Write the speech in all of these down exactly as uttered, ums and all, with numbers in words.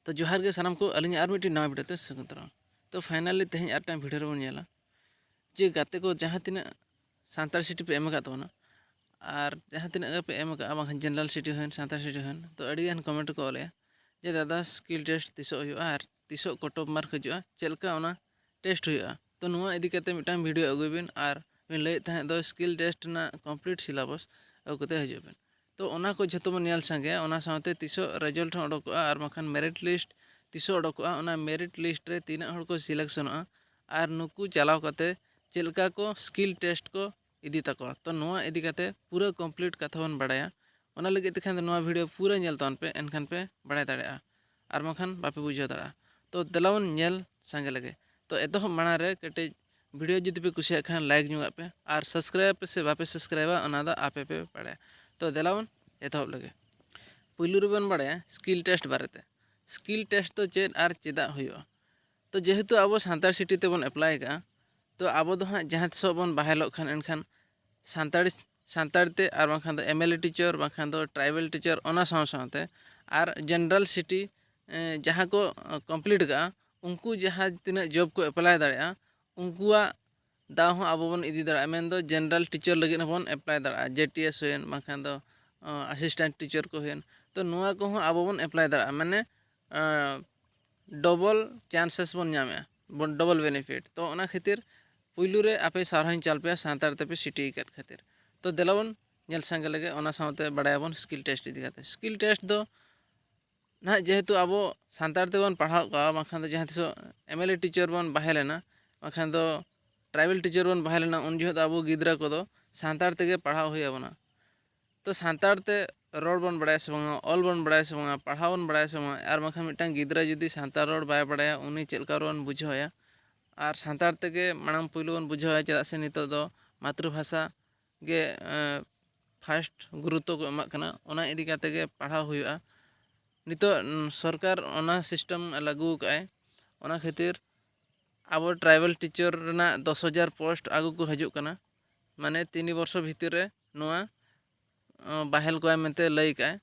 ᱛᱚ ᱡᱚᱦᱟᱨ ᱜᱮ ᱥᱟᱱᱟᱢ ᱠᱚ, ᱟᱹᱞᱤᱧᱟᱜ ᱟᱨ ᱢᱤᱫᱴᱤᱡ ᱱᱟᱣᱟ ᱵᱷᱤᱰᱤᱭᱳ ᱛᱮ ᱥᱟᱹᱜᱩᱱ ᱫᱟᱨᱟᱢ᱾ ᱛᱚ ᱯᱷᱟᱭᱱᱟᱞᱤ ᱛᱮᱦᱮᱧ ᱟᱨ ᱢᱤᱫᱴᱟᱝ ᱵᱷᱤᱰᱤᱭᱳ ᱨᱮᱵᱚᱱ ᱧᱮᱞᱟ ᱡᱮ ᱜᱟᱛᱮ ᱠᱚ, ᱡᱟᱦᱟᱸ ᱛᱤᱱᱟᱹᱜ ᱥᱟᱱᱛᱟᱲ ᱥᱤᱴᱤ ᱯᱮ ᱮᱢ ᱟᱠᱟᱫ ᱛᱟᱵᱚᱱᱟ ᱟᱨ ᱡᱟᱦᱟᱸ ᱛᱤᱱᱟᱹᱜ ᱜᱮᱯᱮ ᱮᱢ ᱟᱠᱟᱫᱼᱟ, ᱵᱟᱝᱠᱷᱟᱱ ᱡᱮᱱᱟᱨᱟᱞ ᱥᱤᱴᱤ ᱦᱩᱭᱮᱱ, ᱥᱟᱱᱛᱟᱲ ᱥᱤᱴᱤ ᱦᱩᱭᱮᱱ, ᱛᱚ ᱟᱹᱰᱤᱜᱟᱱ ᱠᱚᱢᱮᱱᱴ ᱠᱚ ᱚᱞᱮᱜᱼᱟ ᱡᱮ ᱫᱟᱫᱟ ᱥᱠᱤᱞ ᱴᱮᱥᱴ ᱛᱤᱥᱚᱜ ᱦᱩᱭᱩᱜᱼᱟ ᱟᱨ ᱛᱤᱥᱚᱜ ᱠᱚᱴ ᱚᱯᱷ ᱢᱟᱨᱠ ᱦᱤᱡᱩᱜᱼᱟ, ᱪᱮᱫ ᱞᱮᱠᱟ ᱚᱱᱟ ᱴᱮᱥᱴ ᱦᱩᱭᱩᱜᱼᱟ᱾ ᱛᱚ ᱱᱚᱣᱟ ᱤᱫᱤ ᱠᱟᱛᱮ ᱢᱤᱫᱴᱟᱝ ᱵᱷᱤᱰᱤᱭᱳ ᱟᱹᱜᱩᱭ ᱵᱤᱱ ᱟᱨ ᱵᱤᱱ ᱞᱟᱹᱭᱮᱫ ᱛᱟᱦᱮᱸᱫ ᱫᱚ ᱥᱠᱤᱞ ᱴᱮᱥᱴ ᱨᱮᱱᱟᱜ ᱠᱚᱢᱯᱞᱤᱴ ᱥᱤᱞᱟᱵᱚᱥ ᱟᱹᱜᱩ ᱠᱟᱛᱮ ᱦᱤᱡᱩᱜ ᱵᱤᱱ᱾ ᱛᱚ ᱚᱱᱟ ᱠᱚ ᱡᱷᱚᱛᱚ ᱵᱚᱱ ᱧᱮᱞ ᱥᱟᱸᱜᱮᱭᱟ, ᱚᱱᱟ ᱥᱟᱶᱛᱮ ᱛᱤᱥᱚᱜ ᱨᱮᱡᱟᱞᱴ ᱦᱚᱸ ᱚᱰᱚᱠᱚᱜᱼᱟ ᱟᱨ ᱵᱟᱝᱠᱷᱟᱱ ᱢᱮᱨᱤᱴ ᱞᱤᱥᱴ ᱛᱤᱥᱚᱜ ᱚᱰᱚᱠᱚᱜᱼᱟ, ᱚᱱᱟ ᱢᱮᱨᱤᱴ ᱞᱤᱥᱴ ᱨᱮ ᱛᱤᱱᱟᱹᱜ ᱦᱚᱲ ᱠᱚ ᱥᱤᱞᱮᱠᱥᱚᱱᱚᱜᱼᱟ ᱟᱨ ᱱᱩᱠᱩ ᱪᱟᱞᱟᱣ ᱠᱟᱛᱮ ᱪᱮᱫ ᱞᱮᱠᱟ ᱠᱚ ᱥᱠᱤᱞ ᱴᱮᱥᱴ ᱠᱚ ᱤᱫᱤ ᱛᱟᱠᱚᱣᱟ᱾ ᱛᱚ ᱱᱚᱣᱟ ᱤᱫᱤ ᱠᱟᱛᱮ ᱯᱩᱨᱟᱹ ᱠᱚᱢᱯᱞᱤᱴ ᱠᱟᱛᱷᱟ ᱵᱚᱱ ᱵᱟᱲᱟᱭᱟ᱾ ᱚᱱᱟ ᱞᱟᱹᱜᱤᱫ ᱛᱮᱠᱷᱟᱱ ᱫᱚ ᱱᱚᱣᱟ ᱵᱷᱤᱰᱤᱭᱳ ᱯᱩᱨᱟᱹ ᱧᱮᱞ ᱛᱟᱵᱚᱱ ᱯᱮ, ᱮᱱᱠᱷᱟᱱ ᱯᱮ ᱵᱟᱲᱟᱭ ᱫᱟᱲᱮᱭᱟᱜᱼᱟ, ᱟᱨ ᱵᱟᱝᱠᱷᱟᱱ ᱵᱟᱯᱮ ᱵᱩᱡᱷᱟᱹᱣ ᱫᱟᱲᱮᱭᱟᱜᱼᱟ᱾ ᱛᱚ ᱫᱮᱞᱟ ᱵᱚᱱ ᱧᱮᱞ ᱥᱟᱸᱜᱮ ᱞᱮᱜᱮ᱾ ᱛᱚ ᱮᱛᱚᱦᱚᱵ ᱢᱟᱲᱟᱝ ᱨᱮ ᱠᱟᱹᱴᱤᱡ ᱵᱷᱤᱰᱤᱭᱳ ᱡᱩᱫᱤ ᱯᱮ ᱠᱩᱥᱤᱭᱟᱜ ᱠᱷᱟᱱ ᱞᱟᱭᱤᱠ ᱧᱚᱜᱟᱜ ᱯᱮ, ᱟᱨ ᱥᱟᱵᱥᱠᱨᱟᱭᱤᱵ ᱯᱮ ᱥᱮ ᱵᱟᱯᱮ ᱥᱟᱵᱥᱠᱨᱟᱭᱤᱵᱟ ᱚᱱᱟ ᱫᱚ ᱟᱯᱮ ᱯᱮ ᱵᱟᱲᱟᱭᱟ᱾ ᱛᱚ ᱫᱮᱞᱟ ᱵᱚᱱ ᱮᱛᱚᱦᱚᱵ ᱞᱮᱜᱮ᱾ ᱯᱩᱭᱞᱩ ᱨᱮᱵᱚᱱ ᱵᱟᱲᱟᱭᱟ ᱥᱠᱤᱞ ᱴᱮᱥᱴ ᱵᱟᱨᱮᱛᱮ᱾ ᱥᱠᱤᱞ ᱴᱮᱥᱴ ᱫᱚ ᱪᱮᱫ ᱟᱨ ᱪᱮᱫᱟᱜ ᱦᱩᱭᱩᱜᱼᱟ? ᱛᱚ ᱡᱮᱦᱮᱛᱩ ᱟᱵᱚ ᱥᱟᱱᱛᱟᱲ ᱥᱤᱴᱤ ᱛᱮᱵᱚᱱ ᱮᱯᱞᱟᱭ ᱠᱟᱜᱼᱟ, ᱛᱚ ᱟᱵᱚ ᱫᱚ ᱦᱟᱸᱜ ᱡᱟᱦᱟᱸ ᱛᱤᱥᱚᱜ ᱵᱚᱱ ᱵᱟᱦᱟᱞᱚᱜ ᱠᱷᱟᱱ ᱮᱱᱠᱷᱟᱱ ᱥᱟᱱᱛᱟᱲᱤ, ᱥᱟᱱᱛᱟᱲ ᱛᱮ ᱟᱨ ᱵᱟᱝᱠᱷᱟᱱ ᱫᱚ ᱮᱢ ᱮᱞ ᱮ ᱴᱤᱪᱟᱨ, ᱵᱟᱝᱠᱷᱟᱱ ᱫᱚ ᱴᱨᱟᱭᱵᱟᱞ ᱴᱤᱪᱟᱨ, ᱚᱱᱟ ᱥᱟᱶ ᱥᱟᱶᱛᱮ ᱟᱨ ᱡᱮᱱᱟᱨᱟᱞ ᱥᱤᱴᱤ, ᱮ, ᱡᱟᱦᱟᱸ ᱠᱚ ᱠᱚᱢᱯᱞᱤᱴ ᱠᱟᱜᱼᱟ, ᱩᱱᱠᱩ ᱡᱟᱦᱟᱸ ᱛᱤᱱᱟᱹᱜ ᱡᱚᱵ ᱠᱚ ᱮᱯᱞᱟᱭ ᱫᱟᱲᱮᱭᱟᱜᱼᱟ, ᱩᱱᱠᱩᱣᱟᱜ ᱫᱟᱣ ᱦᱚᱸ ᱟᱵᱚ ᱵᱚᱱ ᱤᱫᱤ ᱫᱟᱲᱮᱭᱟᱜᱼᱟ᱾ ᱢᱮᱱᱫᱚ ᱡᱮᱱᱟᱨᱟᱞ ᱴᱤᱪᱟᱨ ᱞᱟᱹᱜᱤᱫ ᱦᱚᱸᱵᱚᱱ ᱮᱯᱞᱟᱭ ᱫᱟᱲᱮᱭᱟᱜᱼᱟ, ᱡᱮ ᱴᱤ ᱮᱥ ᱦᱩᱭᱮᱱ, ᱵᱟᱝᱠᱷᱟᱱ ᱫᱚ ᱟᱥᱤᱥᱴᱮᱱᱴ ᱴᱤᱪᱟᱨ ᱠᱚ ᱦᱩᱭᱮᱱ᱾ ᱛᱚ ᱱᱚᱣᱟ ᱠᱚᱦᱚᱸ ᱟᱵᱚ ᱵᱚᱱ ᱮᱯᱞᱟᱭ ᱫᱟᱲᱮᱭᱟᱜᱼᱟ, ᱢᱟᱱᱮ ᱰᱚᱵᱚᱞ ᱪᱟᱱᱥᱮᱥ ᱵᱚᱱ ᱧᱟᱢᱮᱜᱼᱟ, ᱰᱚᱵᱚᱞ ᱵᱮᱱᱤᱯᱷᱤᱴ᱾ ᱛᱚ ᱚᱱᱟ ᱠᱷᱟᱹᱛᱤᱨ ᱯᱩᱭᱞᱩ ᱨᱮ ᱟᱯᱮ ᱥᱟᱨᱦᱟᱣᱤᱧ ᱪᱟᱞ ᱯᱮᱭᱟ ᱥᱟᱱᱛᱟᱲ ᱛᱮᱯᱮ ᱥᱤᱴᱤ ᱟᱠᱟᱫ ᱠᱷᱟᱹᱛᱤᱨ᱾ ᱛᱚ ᱫᱮᱞᱟ ᱵᱚᱱ ᱧᱮᱞ ᱥᱟᱸᱜᱮ ᱞᱮᱜᱮ, ᱚᱱᱟ ᱥᱟᱶᱛᱮ ᱵᱟᱲᱟᱭᱟᱵᱚᱱ ᱥᱠᱤᱞ ᱴᱮᱥᱴ ᱤᱫᱤ ᱠᱟᱛᱮ᱾ ᱥᱠᱤᱞ ᱴᱮᱥᱴ ᱫᱚ ᱱᱟᱦᱟᱜ ᱡᱮᱦᱮᱛᱩ ᱟᱵᱚ ᱥᱟᱱᱛᱟᱲ ᱛᱮᱵᱚᱱ ᱯᱟᱲᱦᱟᱣ ᱠᱚᱜᱼᱟ, ᱵᱟᱝᱠᱷᱟᱱ ᱫᱚ ᱡᱟᱦᱟᱸ ᱛᱤᱥᱚᱜ ᱮᱢ ᱮᱞ ᱮ ᱴᱤᱪᱟᱨ ᱵᱚᱱ ᱵᱟᱦᱮᱞ ᱮᱱᱟ, ᱵᱟᱝᱠᱷᱟᱱ ᱫᱚ ᱴᱨᱟᱭᱵᱟᱞ ᱴᱤᱪᱟᱨ ᱵᱚᱱ ᱵᱟᱦᱮᱞ ᱮᱱᱟ, ᱩᱱ ᱡᱚᱦᱚᱜ ᱫᱚ ᱟᱵᱚ ᱜᱤᱫᱽᱨᱟᱹ ᱠᱚᱫᱚ ᱥᱟᱱᱛᱟᱲ ᱛᱮᱜᱮ ᱯᱟᱲᱦᱟᱣ ᱦᱩᱭ ᱟᱵᱚᱱᱟ᱾ ᱛᱚ ᱥᱟᱱᱛᱟᱲ ᱛᱮ ᱨᱚᱲ ᱵᱚᱱ ᱵᱟᱲᱟᱭᱟ ᱥᱮ ᱵᱟᱝᱟ, ᱚᱞ ᱵᱚᱱ ᱵᱟᱲᱟᱭᱟ ᱥᱮ ᱵᱟᱝᱟ, ᱯᱟᱲᱦᱟᱣ ᱵᱚᱱ ᱵᱟᱲᱟᱭᱟ ᱥᱮ ᱵᱟᱝᱟ, ᱟᱨ ᱵᱟᱝᱠᱷᱟᱱ ᱢᱤᱫᱴᱟᱝ ᱜᱤᱫᱽᱨᱟᱹ ᱡᱩᱫᱤ ᱥᱟᱱᱛᱟᱲ ᱨᱚᱲ ᱵᱟᱭ ᱵᱟᱲᱟᱭᱟ, ᱩᱱᱤ ᱪᱮᱫ ᱞᱮᱠᱟ ᱨᱚᱲ ᱵᱚᱱ ᱵᱩᱡᱷᱟᱹᱣᱟᱭᱟ? ᱟᱨ ᱥᱟᱱᱛᱟᱲ ᱛᱮᱜᱮ ᱢᱟᱲᱟᱝ ᱯᱳᱭᱞᱳ ᱵᱚᱱ ᱵᱩᱡᱷᱟᱹᱣᱟ, ᱪᱮᱫᱟᱜ ᱥᱮ ᱱᱤᱛᱚᱜ ᱫᱚ ᱢᱟᱛᱨᱤ ᱵᱷᱟᱥᱟ ᱜᱮ ᱯᱷᱟᱥᱴ ᱜᱩᱨᱩᱛᱛᱚ ᱠᱚ ᱮᱢᱟᱜ ᱠᱟᱱᱟ, ᱚᱱᱟ ᱤᱫᱤ ᱠᱟᱛᱮ ᱜᱮ ᱯᱟᱲᱦᱟᱣ ᱦᱩᱭᱩᱜᱼᱟ᱾ ᱱᱤᱛᱚᱜ ᱥᱚᱨᱠᱟᱨ ᱚᱱᱟ ᱥᱤᱥᱴᱮᱢ ᱞᱟᱹᱜᱩ ᱟᱠᱟᱫᱼᱟᱭ, ᱚᱱᱟ ᱠᱷᱟᱹᱛᱤᱨ ᱟᱵᱚ ᱴᱨᱟᱭᱵᱟᱞ ᱴᱤᱪᱟᱨ ᱨᱮᱱᱟᱜ ᱫᱚᱥ ᱦᱟᱡᱟᱨ ᱯᱳᱥᱴ ᱟᱹᱜᱩ ᱠᱚ ᱦᱤᱡᱩᱜ ᱠᱟᱱᱟ, ᱢᱟᱱᱮ ᱛᱤᱱ ᱵᱚᱨᱥᱚ ᱵᱷᱤᱛᱤᱨ ᱨᱮ ᱱᱚᱣᱟ ᱵᱟᱦᱮᱞ ᱠᱚᱣᱟᱭ ᱢᱮᱱᱛᱮ ᱞᱟᱹᱭ ᱠᱟᱜᱼᱟᱭ᱾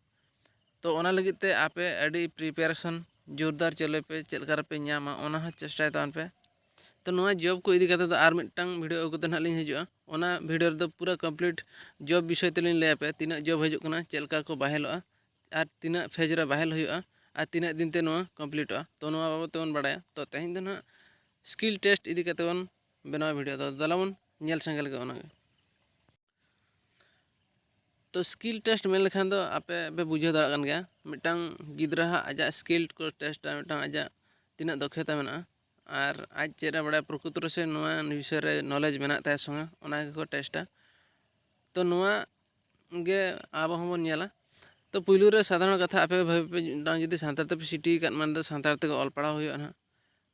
ᱛᱚ ᱚᱱᱟ ᱞᱟᱹᱜᱤᱫ ᱛᱮ ᱟᱯᱮ ᱟᱹᱰᱤ ᱯᱨᱤᱯᱟᱨᱮᱥᱚᱱ ᱡᱳᱨᱫᱟᱨ ᱪᱟᱹᱞᱩᱭ ᱯᱮ, ᱪᱮᱫ ᱞᱮᱠᱟ ᱨᱮᱯᱮ ᱧᱟᱢᱟ ᱚᱱᱟ ᱦᱚᱸ ᱪᱮᱥᱴᱟᱭ ᱛᱟᱵᱚᱱ ᱯᱮ᱾ ᱛᱚ ᱱᱚᱣᱟ ᱡᱚᱵ ᱠᱚ ᱤᱫᱤ ᱠᱟᱛᱮ ᱫᱚ ᱟᱨ ᱢᱤᱫᱴᱟᱝ ᱵᱷᱤᱰᱤᱭᱳ ᱟᱹᱜᱩ ᱠᱟᱛᱮ ᱱᱟᱦᱟᱜ ᱞᱤᱧ ᱦᱤᱡᱩᱜᱼᱟ᱾ ᱚᱱᱟ ᱵᱷᱤᱰᱤᱭᱳ ᱨᱮᱫᱚ ᱯᱩᱨᱟᱹ ᱠᱚᱢᱯᱞᱤᱴ ᱡᱚᱵ ᱵᱤᱥᱚᱭ ᱛᱮᱞᱤᱧ ᱞᱟᱹᱭ ᱟᱯᱮᱭᱟ, ᱛᱤᱱᱟᱹᱜ ᱡᱚᱵ ᱦᱤᱡᱩᱜ ᱠᱟᱱᱟ, ᱪᱮᱫ ᱞᱮᱠᱟ ᱠᱚ ᱵᱟᱦᱟᱞᱚᱜᱼᱟ, ᱟᱨ ᱛᱤᱱᱟᱹᱜ ᱯᱷᱮᱡᱽ ᱨᱮ ᱵᱟᱦᱟᱞ ᱦᱩᱭᱩᱜᱼᱟ, ᱟᱨ ᱛᱤᱱᱟᱹᱜ ᱫᱤᱱ ᱛᱮ ᱱᱚᱣᱟ ᱠᱚᱢᱯᱞᱤᱴᱚᱜᱼᱟ᱾ ᱛᱚ ᱱᱚᱣᱟ ᱵᱟᱵᱚᱫ ᱛᱮᱵᱚᱱ ᱵᱟᱲᱟᱭᱟ᱾ ᱛᱚ ᱛᱮᱦᱮᱧ ᱫᱚ ᱱᱟᱦᱟᱜ ᱥᱠᱤᱞ ᱴᱮᱥᱴ ᱤᱫᱤ ᱠᱟᱛᱮ ᱵᱚᱱ ᱵᱮᱱᱟᱣᱟ ᱵᱷᱤᱰᱤᱭᱳ᱾ ᱫᱚ ᱫᱮᱞᱟ ᱵᱚᱱ ᱧᱮᱞ ᱥᱟᱸᱜᱮ ᱞᱮᱜᱮ ᱚᱱᱟᱜᱮ᱾ ᱛᱚ ᱥᱠᱤᱞ ᱴᱮᱥᱴ ᱢᱮᱱ ᱞᱮᱠᱷᱟᱱ ᱫᱚ ᱟᱯᱮ ᱯᱮ ᱵᱩᱡᱷᱟᱹᱣ ᱫᱟᱲᱮᱭᱟᱜ ᱠᱟᱱ ᱜᱮᱭᱟ, ᱢᱤᱫᱴᱟᱝ ᱜᱤᱫᱽᱨᱟᱹ ᱦᱟᱸᱜ ᱟᱡᱟᱜ ᱥᱠᱤᱞ ᱠᱚ ᱴᱮᱥᱴᱟ, ᱢᱤᱫᱴᱟᱝ ᱟᱡᱟᱜ ᱛᱤᱱᱟᱹᱜ ᱫᱚᱠᱷᱚᱛᱟ ᱢᱮᱱᱟᱜᱼᱟ ᱟᱨ ᱟᱡ ᱪᱮᱫ ᱮ ᱵᱟᱲᱟᱭᱟ, ᱯᱨᱚᱠᱨᱤᱛᱚ ᱨᱮ ᱥᱮ ᱱᱚᱣᱟ ᱵᱤᱥᱚᱭ ᱨᱮ ᱱᱚᱞᱮᱡᱽ ᱢᱮᱱᱟᱜ ᱛᱟᱭᱟ ᱥᱮ ᱵᱟᱝ, ᱚᱱᱟ ᱜᱮᱠᱚ ᱴᱮᱥᱴᱟ᱾ ᱛᱚ ᱱᱚᱣᱟ ᱜᱮ ᱟᱵᱚ ᱦᱚᱸᱵᱚᱱ ᱧᱮᱞᱟ᱾ ᱛᱚ ᱯᱩᱭᱞᱩ ᱨᱮ ᱥᱟᱫᱷᱟᱨᱚᱱ ᱠᱟᱛᱷᱟ, ᱟᱯᱮ ᱵᱷᱟᱵᱤ ᱯᱮ, ᱢᱤᱫᱴᱟᱝ ᱡᱩᱫᱤ ᱥᱟᱱᱛᱟᱲ ᱛᱮᱯᱮ ᱥᱤᱴᱤ ᱟᱠᱟᱫ, ᱢᱟᱱᱮ ᱫᱚ ᱥᱟᱱᱛᱟᱲ ᱛᱮᱜᱮ ᱚᱞ ᱯᱟᱲᱦᱟᱣ ᱦᱩᱭᱩᱜᱼᱟ ᱱᱟᱦᱟᱜ,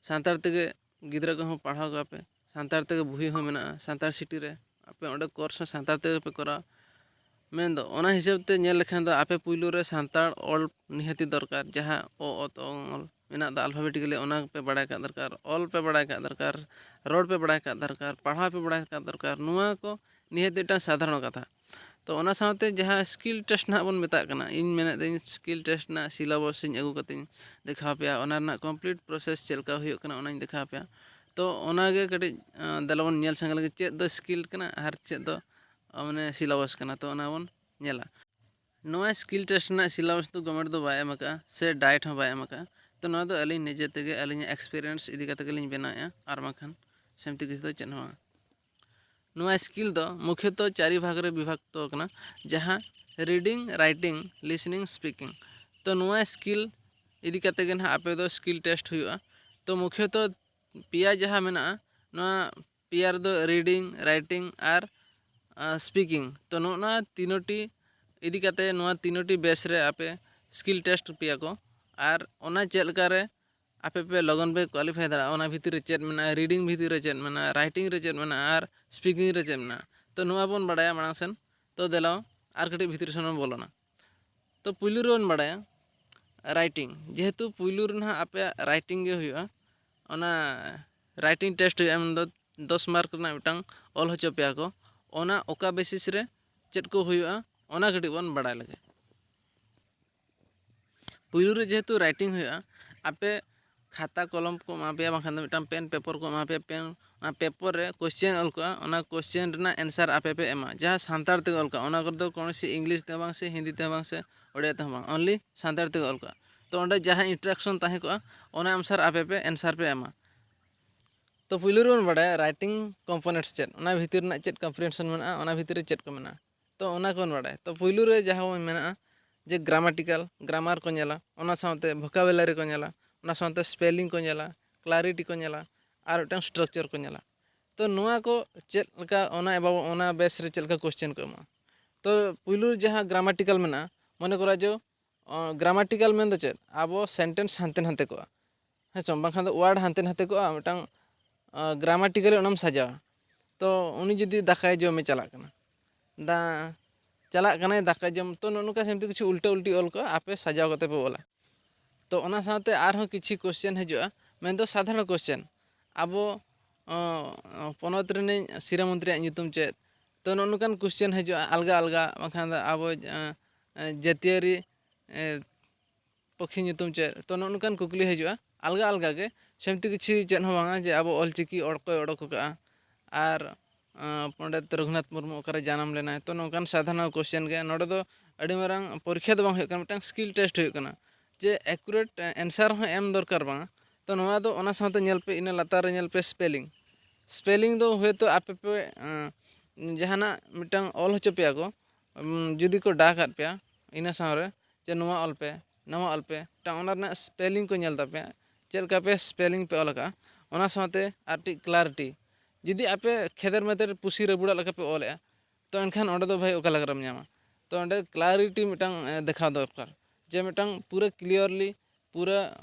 ᱥᱟᱱᱛᱟᱲ ᱛᱮᱜᱮ ᱜᱤᱫᱽᱨᱟᱹ ᱠᱚᱦᱚᱸ ᱯᱟᱲᱦᱟᱣ ᱠᱚᱣᱟ ᱯᱮ, ᱥᱟᱱᱛᱟᱲ ᱛᱮᱜᱮ ᱵᱩᱦᱤ ᱦᱚᱸ ᱢᱮᱱᱟᱜᱼᱟ ᱥᱟᱱᱛᱟᱲ ᱥᱤᱴᱤ ᱨᱮ, ᱟᱯᱮ ᱚᱸᱰᱮ ᱠᱳᱨᱥ ᱦᱚᱸ ᱥᱟᱱᱛᱟᱲ ᱛᱮᱜᱮ ᱯᱮ ᱠᱚᱨᱟᱣᱟ᱾ ᱢᱮᱱᱫᱚ ᱚᱱᱟ ᱦᱤᱥᱟᱹᱵ ᱛᱮ ᱧᱮᱞ ᱞᱮᱠᱷᱟᱱ ᱫᱚ ᱟᱯᱮ ᱯᱩᱭᱞᱩ ᱨᱮ ᱥᱟᱱᱛᱟᱲ ᱚᱞ ᱱᱤᱦᱟᱹᱛᱤ ᱫᱚᱨᱠᱟᱨ, ᱡᱟᱦᱟᱸ ᱚ, ᱚᱛ, ᱚᱝ, ᱚᱞ ᱢᱮᱱᱟᱜ ᱫᱚ ᱟᱞᱯᱷᱟᱵᱮᱴᱤᱠᱟᱞᱤ, ᱚᱱᱟ ᱯᱮ ᱵᱟᱲᱟᱭ ᱠᱟᱜ ᱫᱚᱨᱠᱟᱨ, ᱚᱞ ᱯᱮ ᱵᱟᱲᱟᱭ ᱠᱟᱜ ᱫᱚᱨᱠᱟᱨ, ᱨᱚᱲ ᱯᱮ ᱵᱟᱲᱟᱭ ᱠᱟᱜ ᱫᱚᱨᱠᱟᱨ, ᱯᱟᱲᱦᱟᱣ ᱯᱮ ᱵᱟᱲᱟᱭ ᱠᱟᱜ ᱫᱚᱨᱠᱟᱨ᱾ ᱱᱚᱣᱟ ᱠᱚ ᱱᱤᱦᱟᱹᱛ ᱢᱤᱫᱴᱟᱝ ᱥᱟᱫᱷᱟᱨᱚᱱ ᱠᱟᱛᱷᱟ᱾ ᱛᱚ ᱚᱱᱟ ᱥᱟᱶᱛᱮ ᱡᱟᱦᱟᱸ ᱥᱠᱤᱞ ᱴᱮᱥᱴ ᱱᱟᱦᱟᱜ ᱵᱚᱱ ᱢᱮᱛᱟᱜ ᱠᱟᱱᱟ, ᱤᱧ ᱢᱮᱱᱮᱫ ᱫᱟᱹᱧ ᱥᱠᱤᱞ ᱴᱮᱥᱴ ᱨᱮᱱᱟᱜ ᱥᱤᱞᱟᱵᱚᱥ ᱤᱧ ᱟᱹᱜᱩ ᱠᱟᱛᱮᱧ ᱫᱮᱠᱷᱟᱣ ᱯᱮᱭᱟ, ᱚᱱᱟ ᱨᱮᱱᱟᱜ ᱠᱚᱢᱯᱞᱤᱴ ᱯᱨᱚᱥᱮᱥ ᱪᱮᱫ ᱞᱮᱠᱟ ᱦᱩᱭᱩᱜ ᱠᱟᱱᱟ ᱚᱱᱟᱧ ᱫᱮᱠᱷᱟᱣ ᱯᱮᱭᱟ᱾ ᱛᱚ ᱚᱱᱟᱜᱮ ᱠᱟᱹᱴᱤᱡ ᱫᱮᱞᱟ ᱵᱚᱱ ᱧᱮᱞ ᱥᱟᱸᱜᱮ ᱞᱮᱜᱮ, ᱪᱮᱫ ᱫᱚ ᱥᱠᱤᱞ ᱠᱟᱱᱟ ᱟᱨ ᱪᱮᱫ ᱫᱚ ᱢᱟᱱᱮ ᱥᱤᱞᱟᱵᱚᱥ ᱠᱟᱱᱟ᱾ ᱛᱚ ᱚᱱᱟ ᱵᱚᱱ ᱧᱮᱞᱟ᱾ ᱱᱚᱣᱟ ᱥᱠᱤᱞ ᱴᱮᱥᱴ ᱨᱮᱱᱟᱜ ᱥᱤᱞᱟᱵᱚᱥ ᱫᱚ ᱜᱚᱵᱷᱢᱮᱱᱴ ᱫᱚ ᱵᱟᱭ ᱮᱢ ᱟᱠᱟᱫᱼᱟ ᱥᱮ ᱰᱟᱭᱮᱴ ᱦᱚᱸ ᱵᱟᱭ ᱮᱢ ᱟᱠᱟᱫᱼᱟ᱾ ᱛᱚ ᱱᱚᱣᱟ ᱫᱚ ᱟᱹᱞᱤᱧ ᱱᱤᱡᱮ ᱛᱮᱜᱮ ᱟᱹᱞᱤᱧᱟᱜ ᱮᱠᱥᱯᱮᱨᱤᱭᱮᱱᱥ ᱤᱫᱤ ᱠᱟᱛᱮ ᱜᱮᱞᱤᱧ ᱵᱮᱱᱟᱣᱮᱫᱼᱟ, ᱟᱨ ᱵᱟᱝᱠᱷᱟᱱ ᱥᱮᱢᱛᱤ ᱠᱤᱪᱷᱩ ᱫᱚ ᱪᱮᱫ ᱦᱚᱸ ᱵᱟᱝ᱾ ᱱᱚᱣᱟ ᱥᱠᱤᱞ ᱫᱚ ᱢᱩᱠᱷᱭᱚᱛᱚ ᱪᱟᱨᱤ ᱵᱷᱟᱜᱽ ᱨᱮ ᱵᱤᱵᱷᱟᱠᱛᱚ ᱟᱠᱟᱱᱟ, ᱡᱟᱦᱟᱸ ᱨᱤᱰᱤᱝ, ᱨᱟᱭᱴᱤᱝ, ᱞᱤᱥᱱᱤᱝ, ᱥᱯᱤᱠᱤᱝ᱾ ᱛᱚ ᱱᱚᱣᱟ ᱥᱠᱤᱞ ᱤᱫᱤ ᱠᱟᱛᱮ ᱜᱮ ᱱᱟᱦᱟᱜ ᱟᱯᱮ ᱫᱚ ᱥᱠᱤᱞ ᱴᱮᱥᱴ ᱦᱩᱭᱩᱜᱼᱟ᱾ ᱛᱚ ᱢᱩᱠᱷᱭᱚᱛᱚ ᱯᱮᱭᱟ ᱡᱟᱦᱟᱸ ᱢᱮᱱᱟᱜᱼᱟ, ᱱᱚᱣᱟ ᱯᱮᱭᱟ ᱨᱮᱫᱚ ᱨᱤᱰᱤᱝ, ᱨᱟᱭᱴᱤᱝ ᱟᱨ ᱥᱯᱤᱠᱤᱝ᱾ ᱛᱚ ᱱᱚᱜᱼᱚ ᱱᱚᱣᱟ ᱛᱤᱱᱚᱴᱤ ᱤᱫᱤ ᱠᱟᱛᱮ, ᱱᱚᱣᱟ ᱛᱤᱱᱚᱴᱤ ᱵᱮᱥ ᱨᱮ ᱟᱯᱮ ᱥᱠᱤᱞ ᱴᱮᱥᱴ ᱯᱮᱭᱟ ᱠᱚ᱾ ᱟᱨ ᱚᱱᱟ ᱪᱮᱫ ᱞᱮᱠᱟ ᱨᱮ ᱟᱯᱮ ᱯᱮ ᱞᱚᱜᱚᱱ ᱯᱮ ᱠᱳᱣᱟᱞᱤᱯᱷᱟᱭ ᱫᱟᱲᱮᱭᱟᱜᱼᱟ, ᱚᱱᱟ ᱵᱷᱤᱛᱤᱨ ᱨᱮ ᱪᱮᱫ ᱢᱮᱱᱟᱜᱼᱟ, ᱨᱤᱰᱤᱝ ᱵᱷᱤᱛᱤᱨ ᱨᱮ ᱪᱮᱫ ᱢᱮᱱᱟᱜᱼᱟ, ᱨᱟᱭᱴᱤᱝ ᱨᱮ ᱪᱮᱫ ᱢᱮᱱᱟᱜᱼᱟ ᱟᱨ ᱥᱯᱤᱠᱤᱝ ᱨᱮ ᱪᱮᱫ ᱢᱮᱱᱟᱜᱼᱟ᱾ ᱛᱚ ᱱᱚᱣᱟ ᱵᱚᱱ ᱵᱟᱲᱟᱭᱟ ᱢᱟᱲᱟᱝ ᱥᱮᱱ᱾ ᱛᱚ ᱫᱮᱞᱟ ᱟᱨ ᱠᱟᱹᱴᱤᱡ ᱵᱷᱤᱛᱤᱨ ᱥᱮᱱ ᱵᱚᱱ ᱵᱚᱞᱚᱱᱟ᱾ ᱛᱚ ᱯᱩᱭᱞᱩ ᱨᱮᱵᱚᱱ ᱵᱟᱲᱟᱭᱟ ᱨᱟᱭᱴᱤᱝ᱾ ᱡᱮᱦᱮᱛᱩ ᱯᱩᱭᱞᱩ ᱨᱮ ᱱᱟᱦᱟᱜ ᱟᱯᱮᱭᱟᱜ ᱨᱟᱭᱴᱤᱝ ᱜᱮ ᱦᱩᱭᱩᱜᱼᱟ, ᱚᱱᱟ ᱨᱟᱭᱴᱤᱝ ᱴᱮᱥᱴ ᱦᱩᱭᱩᱜᱼᱟ, ᱢᱮᱱᱫᱚ ᱫᱚᱥ ᱢᱟᱨᱠ ᱨᱮᱱᱟᱜ ᱢᱤᱫᱴᱟᱝ ᱚᱞ ᱦᱚᱪᱚ ᱯᱮᱭᱟ ᱠᱚ᱾ ᱚᱱᱟ ᱚᱠᱟ ᱵᱮᱥᱤᱥ ᱨᱮ ᱪᱮᱫ ᱠᱚ ᱦᱩᱭᱩᱜᱼᱟ, ᱚᱱᱟ ᱠᱟᱹᱴᱤᱡ ᱵᱚᱱ ᱵᱟᱲᱟᱭ ᱞᱮᱜᱮ᱾ ᱯᱩᱭᱞᱩ ᱨᱮ ᱡᱮᱦᱮᱛᱩ ᱨᱟᱭᱴᱤᱝ ᱦᱩᱭᱩᱜᱼᱟ, ᱟᱯᱮ ᱠᱷᱟᱛᱟ ᱠᱚᱞᱚᱢ ᱠᱚ ᱮᱢᱟ ᱯᱮᱭᱟ, ᱵᱟᱝᱠᱷᱟᱱ ᱫᱚ ᱢᱤᱫᱴᱟᱝ ᱯᱮᱱ ᱯᱮᱯᱟᱨ ᱠᱚ ᱮᱢᱟ ᱯᱮᱭᱟ᱾ ᱯᱮᱱ, ᱚᱱᱟ ᱯᱮᱯᱟᱨ ᱨᱮ ᱠᱚᱥᱪᱮᱱ ᱚᱞ ᱠᱚᱜᱼᱟ, ᱚᱱᱟ ᱠᱚᱥᱪᱮᱱ ᱨᱮᱱᱟᱜ ᱮᱱᱥᱟᱨ ᱟᱯᱮ ᱯᱮ ᱮᱢᱟ, ᱡᱟᱦᱟᱸ ᱥᱟᱱᱛᱟᱲ ᱛᱮᱜᱮ ᱚᱞ ᱠᱚᱜᱼᱟ᱾ ᱚᱱᱟ ᱠᱚᱨᱮ ᱫᱚ ᱠᱳᱱᱳ ᱥᱤ ᱤᱝᱞᱤᱥ ᱛᱮᱦᱚᱸ ᱵᱟᱝ ᱥᱮ ᱦᱤᱱᱫᱤ ᱛᱮᱦᱚᱸ ᱵᱟᱝ ᱥᱮ ᱳᱰᱤᱭᱟ ᱛᱮᱦᱚᱸ ᱵᱟᱝ, ᱚᱱᱞᱤ ᱥᱟᱱᱛᱟᱲ ᱛᱮᱜᱮ ᱚᱞ ᱠᱚᱜᱼᱟ᱾ ᱛᱚ ᱚᱸᱰᱮ ᱡᱟᱦᱟᱸ ᱤᱱᱴᱨᱟᱠᱥᱚᱱ ᱛᱟᱦᱮᱸ ᱠᱚᱜᱼᱟ, ᱚᱱᱟ ᱚᱱᱩᱥᱟᱨ ᱟᱯᱮ ᱯᱮ ᱮᱱᱥᱟᱨ ᱯᱮ ᱮᱢᱟ᱾ ᱛᱚ ᱯᱩᱭᱞᱩ ᱨᱮᱵᱚᱱ ᱵᱟᱲᱟᱭᱟ ᱨᱟᱭᱴᱤᱝ ᱠᱚᱢᱯᱳᱱᱮᱱᱴᱥ ᱪᱮᱫ, ᱚᱱᱟ ᱵᱷᱤᱛᱤᱨ ᱨᱮᱱᱟᱜ ᱪᱮᱫ ᱠᱚᱢᱯᱨᱤᱦᱮᱱᱥᱚᱱ ᱢᱮᱱᱟᱜᱼᱟ, ᱚᱱᱟ ᱵᱷᱤᱛᱤᱨ ᱨᱮ ᱪᱮᱫ ᱠᱚ ᱢᱮᱱᱟᱜᱼᱟ᱾ ᱛᱚ ᱚᱱᱟ ᱠᱚᱵᱚᱱ ᱵᱟᱲᱟᱭᱟ᱾ ᱛᱚ ᱯᱩᱭᱞᱩ ᱨᱮ ᱡᱟᱦᱟᱸ ᱵᱚᱱ ᱢᱮᱱᱟᱜᱼᱟ ᱡᱮ ᱜᱨᱟᱢᱟᱴᱤᱠᱟᱞ, ᱜᱨᱟᱢᱟᱨ ᱠᱚ ᱧᱮᱞᱟ, ᱚᱱᱟ ᱥᱟᱶᱛᱮ ᱵᱷᱳᱠᱟᱵᱩᱞᱟᱨᱤ ᱠᱚ ᱧᱮᱞᱟ, ᱚᱱᱟ ᱥᱟᱶᱛᱮ ᱥᱯᱮᱞᱤᱝ ᱠᱚ ᱧᱮᱞᱟ, ᱠᱞᱟᱨᱤᱴᱤ ᱠᱚ ᱧᱮᱞᱟ, ᱟᱨ ᱢᱤᱫᱴᱟᱝ ᱥᱴᱨᱟᱠᱪᱟᱨ ᱠᱚ ᱧᱮᱞᱟ᱾ ᱛᱚ ᱱᱚᱣᱟ ᱠᱚ ᱪᱮᱫ ᱞᱮᱠᱟ, ᱚᱱᱟ ᱮᱵᱟᱵ ᱚᱱᱟ ᱵᱮᱥ ᱨᱮ ᱪᱮᱫ ᱞᱮᱠᱟ ᱠᱚᱥᱪᱮᱱ ᱠᱚ ᱮᱢᱚᱜᱼᱟ᱾ ᱛᱚ ᱯᱩᱭᱞᱩ ᱡᱟᱦᱟᱸ ᱜᱨᱟᱢᱟᱴᱤᱠᱟᱞ ᱢᱮᱱᱟᱜᱼᱟ, ᱢᱚᱱᱮ ᱠᱚᱨᱟ ᱡᱮ ᱜᱨᱟᱢᱟᱴᱤᱠᱟᱞ ᱢᱮᱱ ᱫᱚ ᱪᱮᱫ? ᱟᱵᱚ ᱥᱮᱱᱴᱮᱱᱥ ᱦᱟᱱᱛᱮ ᱱᱟᱛᱮ ᱠᱚᱜᱼᱟ, ᱦᱮᱸ ᱥᱮ ᱵᱟᱝ? ᱵᱟᱝᱠᱷᱟᱱ ᱫᱚ ᱣᱟᱨᱰ ᱦᱟᱱᱛᱮ ᱱᱟᱛᱮ ᱠᱚᱜᱼᱟ, ᱢᱤᱫᱴᱟᱝ ᱜᱨᱟᱢᱟᱴᱤᱠᱟᱞᱤ ᱚᱱᱟᱢ ᱥᱟᱡᱟᱣᱟ᱾ ᱛᱚ ᱩᱱᱤ ᱡᱩᱫᱤ ᱫᱟᱠᱟᱭ ᱡᱚᱢᱮ ᱪᱟᱞᱟᱜ ᱠᱟᱱᱟ, ᱫᱟ ᱪᱟᱞᱟᱜ ᱠᱟᱱᱟᱭ ᱫᱟᱠᱟ ᱡᱚᱢ, ᱛᱚ ᱱᱚᱜᱼᱚ ᱱᱚᱝᱠᱟ ᱥᱮᱢᱛᱤ ᱠᱤᱪᱷᱩ ᱩᱞᱴᱟᱹ ᱩᱞᱴᱤ ᱚᱞ ᱠᱚᱜᱼᱟ, ᱟᱯᱮ ᱥᱟᱡᱟᱣ ᱠᱟᱛᱮ ᱯᱮ ᱚᱞᱟ᱾ ᱛᱚ ᱚᱱᱟ ᱥᱟᱶᱛᱮ ᱟᱨᱦᱚᱸ ᱠᱤᱪᱷᱩ ᱠᱚᱥᱪᱮᱱ ᱦᱤᱡᱩᱜᱼᱟ, ᱢᱮᱱᱫᱚ ᱥᱟᱫᱷᱟᱨᱚᱱ ᱠᱚᱥᱪᱮᱱ, ᱟᱵᱚ ᱚ, ᱯᱚᱱᱚᱛ ᱨᱤᱱᱤᱡ ᱥᱤᱨᱟᱹ ᱢᱚᱱᱛᱨᱤᱭᱟᱜ ᱧᱩᱛᱩᱢ ᱪᱮᱫ? ᱛᱚ ᱱᱚᱜᱼᱚ ᱱᱚᱝᱠᱟᱱ ᱠᱚᱥᱪᱮᱱ ᱦᱤᱡᱩᱜᱼᱟ ᱟᱞᱜᱟ ᱟᱞᱜᱟ, ᱵᱟᱝᱠᱷᱟᱱ ᱫᱚ ᱟᱵᱚ ᱮ, ᱮ, ᱡᱟᱹᱛᱤᱭᱟᱹᱨᱤ ᱮ, ᱯᱟᱹᱠᱷᱤ ᱧᱩᱛᱩᱢ ᱪᱮᱫ? ᱛᱚ ᱱᱚᱜᱼᱚ ᱱᱚᱝᱠᱟᱱ ᱠᱩᱠᱞᱤ ᱦᱤᱡᱩᱜᱼᱟ ᱟᱞᱜᱟ ᱟᱞᱜᱟ ᱜᱮ᱾ ᱥᱮᱢᱛᱤ ᱠᱤᱪᱷᱩ ᱪᱮᱫ ᱦᱚᱸ ᱵᱟᱝᱟ ᱡᱮ ᱟᱵᱚ ᱚᱞᱪᱤᱠᱤ ᱚᱠᱚᱭ ᱚᱰᱚᱠ ᱟᱠᱟᱫᱼᱟ, ᱟᱨ ᱟᱸ, ᱯᱚᱱᱰᱤᱛ ᱨᱚᱜᱷᱩᱱᱟᱛᱷ ᱢᱩᱨᱢᱩ ᱚᱠᱟᱨᱮ ᱡᱟᱱᱟᱢ ᱞᱮᱱᱟᱭ? ᱛᱚ ᱱᱚᱝᱠᱟᱱ ᱥᱟᱫᱷᱟᱨᱚᱱ ᱠᱚᱥᱪᱮᱱ ᱜᱮ᱾ ᱱᱚᱰᱮ ᱫᱚ ᱟᱹᱰᱤ ᱢᱟᱨᱟᱝ ᱯᱚᱨᱤᱠᱠᱷᱟ ᱫᱚ ᱵᱟᱝ ᱦᱩᱭᱩᱜ ᱠᱟᱱᱟ, ᱢᱤᱫᱴᱟᱝ ᱥᱠᱤᱞ ᱴᱮᱥᱴ ᱦᱩᱭᱩᱜ ᱠᱟᱱᱟ ᱡᱮ ᱮᱠᱩᱨᱮᱴ ᱮᱱᱥᱟᱨ ᱦᱚᱸ ᱮᱢ ᱫᱚᱨᱠᱟᱨ ᱵᱟᱝᱟ᱾ ᱛᱚ ᱱᱚᱣᱟ ᱫᱚ ᱚᱱᱟ ᱥᱟᱶᱛᱮ ᱧᱮᱞ ᱯᱮ, ᱤᱱᱟᱹ ᱞᱟᱛᱟᱨ ᱨᱮ ᱧᱮᱞ ᱯᱮ ᱥᱯᱮᱞᱤᱝ᱾ ᱥᱯᱮᱞᱤᱝ ᱫᱚ ᱦᱳᱭᱛᱳ ᱟᱯᱮ ᱯᱮ ᱟᱸ, ᱡᱟᱦᱟᱱᱟᱜ ᱢᱤᱫᱴᱟᱝ ᱚᱞ ᱦᱚᱪᱚ ᱯᱮᱭᱟ ᱠᱚ, ᱩᱢ, ᱡᱩᱫᱤ ᱠᱚ ᱰᱟᱠ ᱟᱫ ᱯᱮᱭᱟ ᱤᱱᱟᱹ ᱥᱟᱶᱨᱮ ᱡᱮ ᱱᱚᱣᱟ ᱚᱞ ᱯᱮ, ᱱᱚᱣᱟ ᱚᱞ ᱯᱮ, ᱢᱤᱫᱴᱟᱝ ᱚᱱᱟ ᱨᱮᱱᱟᱜ ᱥᱯᱮᱞᱤᱝ ᱠᱚ ᱧᱮᱞ ᱛᱟᱯᱮᱭᱟ, ᱪᱮᱫ ᱞᱮᱠᱟ ᱯᱮ ᱥᱯᱮᱞᱤᱝ ᱯᱮ ᱚᱞ ᱟᱠᱟᱫᱼᱟ, ᱚᱱᱟ ᱥᱟᱶᱛᱮ ᱟᱨ ᱴᱤᱡ ᱠᱞᱟᱨᱤᱴᱤ᱾ ᱡᱩᱫᱤ ᱟᱯᱮ ᱠᱷᱮᱫᱮᱨ ᱢᱮᱫᱮᱨ ᱯᱩᱥᱤ ᱨᱟᱹᱵᱩᱲᱟᱜ ᱞᱮᱠᱟ ᱯᱮ ᱚᱞᱮᱜᱼᱟ, ᱛᱚ ᱮᱱᱠᱷᱟᱱ ᱚᱸᱰᱮ ᱫᱚ ᱵᱷᱟᱹᱭ ᱚᱠᱟ ᱞᱮᱠᱟ ᱨᱮᱢ ᱧᱟᱢᱟ? ᱛᱚ ᱚᱸᱰᱮ ᱠᱞᱟᱨᱤᱴᱤ ᱢᱤᱫᱴᱟᱝ ᱮ, ᱫᱮᱠᱷᱟᱣ ᱫᱚᱨᱠᱟᱨ, ᱡᱮ ᱢᱤᱫᱴᱟᱝ ᱯᱩᱨᱟᱹ ᱠᱞᱤᱭᱟᱨᱞᱤ, ᱯᱩᱨᱟᱹ